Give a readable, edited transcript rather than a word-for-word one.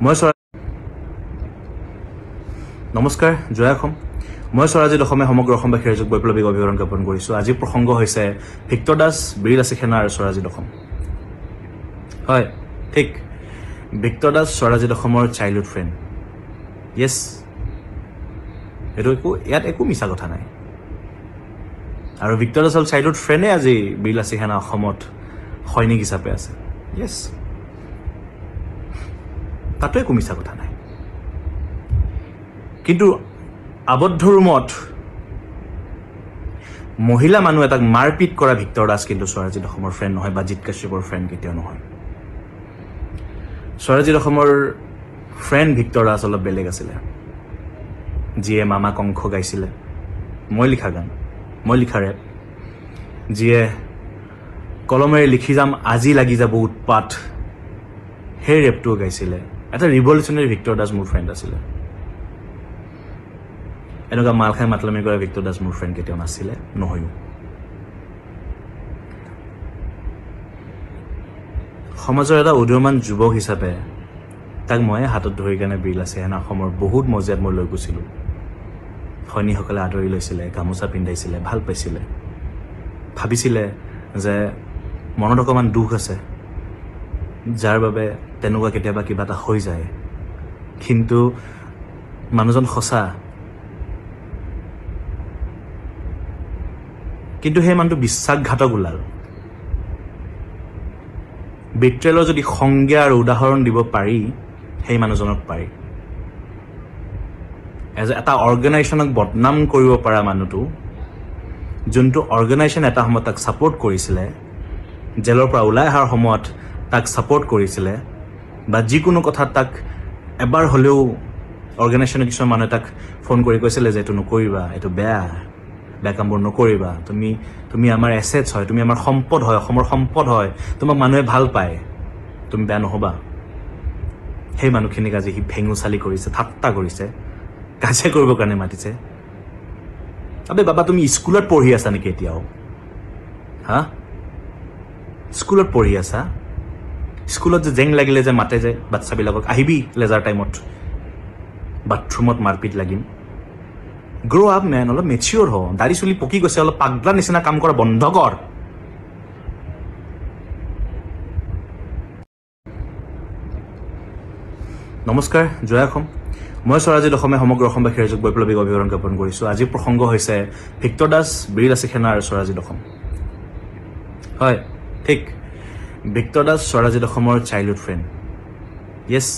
মই নমস্কাৰ, জয় অসম। মই স্বৰাজিত অসমে সমগ্ৰ অসমবাসী ৰাইজক বৈপ্লৱিক অভিবাদন জ্ঞাপন কৰিছোঁ। আজিৰ প্ৰসংগ হৈছে ভিক্টৰ দাস, বীৰ লাচিত সেনা আৰু স্বৰাজিত অসম। হয়, ঠিক, ভিক্টৰ দাস স্বৰাজিত অসমৰ চাইল্ডহুড ফ্ৰেণ্ড। য়েছ, এইটো একো ইয়াত একো মিছা কথা নাই। আৰু ভিক্টৰ দাস হ'ল চাইল্ডহুড ফ্ৰেণ্ডে আজি বীৰ লাচিত সেনা অসমত সৈনিক হিচাপে আছে। য়েছ, তাতো একো মিছা কথা নাই। কিন্তু আবদ্ধ ৰুমত মহিলা মানুহ এটাক মাৰপিট কৰা ভিক্টৰ দাস কিন্তু স্বৰাজিত অসমৰ ফ্ৰেণ্ড নহয়, বা জিত কাশ্যপৰ ফ্ৰেণ্ড কেতিয়াও নহয়। স্বৰাজিত অসমৰ ফ্ৰেণ্ড ভিক্টৰ দাস অলপ বেলেগ আছিলে, যিয়ে মামা কংস গাইছিলে, মই লিখা গান, মই লিখা ৰেপ, যিয়ে কলমেৰে লিখি যাম আজি লাগি যাব উৎপাত, সেই ৰেপটোও গাইছিলে। এটা ৰিভলিউচনেৰী ভিক্টৰ দাস মোৰ ফ্ৰেণ্ড আছিলে। এনেকুৱা মাল খাই মাতলামি কৰা ভিক্টৰ দাস মোৰ ফ্ৰেণ্ড কেতিয়াও নাছিলে, নহয়ো। সমাজৰ এটা উদীয়মান যুৱক হিচাপে তাক মই হাতত ধৰি কেনে বীৰ লাচিত সেনা অসমৰ বহুত মজিয়াত মই লৈ গৈছিলোঁ। সৈনিকসকলে আদৰি লৈছিলে, গামোচা পিন্ধাইছিলে, ভাল পাইছিলে, ভাবিছিলে যে মনত অকণমান দুখ আছে যাৰ বাবে তেনেকুৱা কেতিয়াবা কিবা এটা হৈ যায়, কিন্তু মানুহজন সঁচা। কিন্তু সেই মানুহটো বিশ্বাসঘাতক ওলাল। বিট্ৰেলৰ যদি সংজ্ঞা আৰু উদাহৰণ দিব পাৰি, সেই মানুহজনক পাৰি। এজ এটা অৰ্গেনাইজেশ্যনক বদনাম কৰিব পৰা মানুহটো, যোনটো অৰ্গেনাইজেশ্যন এটা সময়ত তাক ছাপৰ্ট কৰিছিলে, জেলৰ পৰা ওলাই অহাৰ সময়ত তাক ছাপৰ্ট কৰিছিলে, বা যিকোনো কথাত তাক এবাৰ হ'লেও অৰ্গেনাইজেশ্যনৰ কিছুমান মানুহে তাক ফোন কৰি কৈছিলে যে এইটো নকৰিবা, এইটো বেয়া, বেয়া কামবোৰ নকৰিবা, তুমি তুমি আমাৰ এছেটছ হয়, তুমি আমাৰ সম্পদ হয়, অসমৰ সম্পদ হয়, তোমাক মানুহে ভাল পায়, তুমি বেয়া নহ'বা। সেই মানুহখিনিক আজি সি ভেঙুচালি কৰিছে, ঠাট্টা কৰিছে, কাজিয়া কৰিবৰ কাৰণে মাতিছে। আবে বাবা, তুমি স্কুলত পঢ়ি আছা নেকি এতিয়াও? হা, স্কুলত পঢ়ি আছা? স্কুলত যে জেং লাগিলে যে মাতে যে বাচ্ছাবিলাকক, আহিবি লেজাৰ টাইমত, বাথৰুমত মাৰপিট লাগিম। গ্ৰ' আপ মেন, অলপ মেচিয়ৰ হ, দাড়ি চুলি পকি গৈছে, অলপ পাগলা নিচিনা কাম কৰা বন্ধ কৰ। নমস্কাৰ, জয় অসম। মই স্বৰাজিত অসমে সমগ্ৰ অসমবাসী ৰাইজক বৈপ্লৱিক অভিবাদন জ্ঞাপন কৰিছোঁ। আজিৰ প্ৰসংগ হৈছে ভিক্টৰ দাস, বীৰ লাচিত সেনা আৰু স্বৰাজিত অসম। হয়, ঠিক, ভিক্টৰ দাস স্বৰাজিত অসমৰ চাইল্ডহুড ফ্ৰেণ্ড। য়েছ,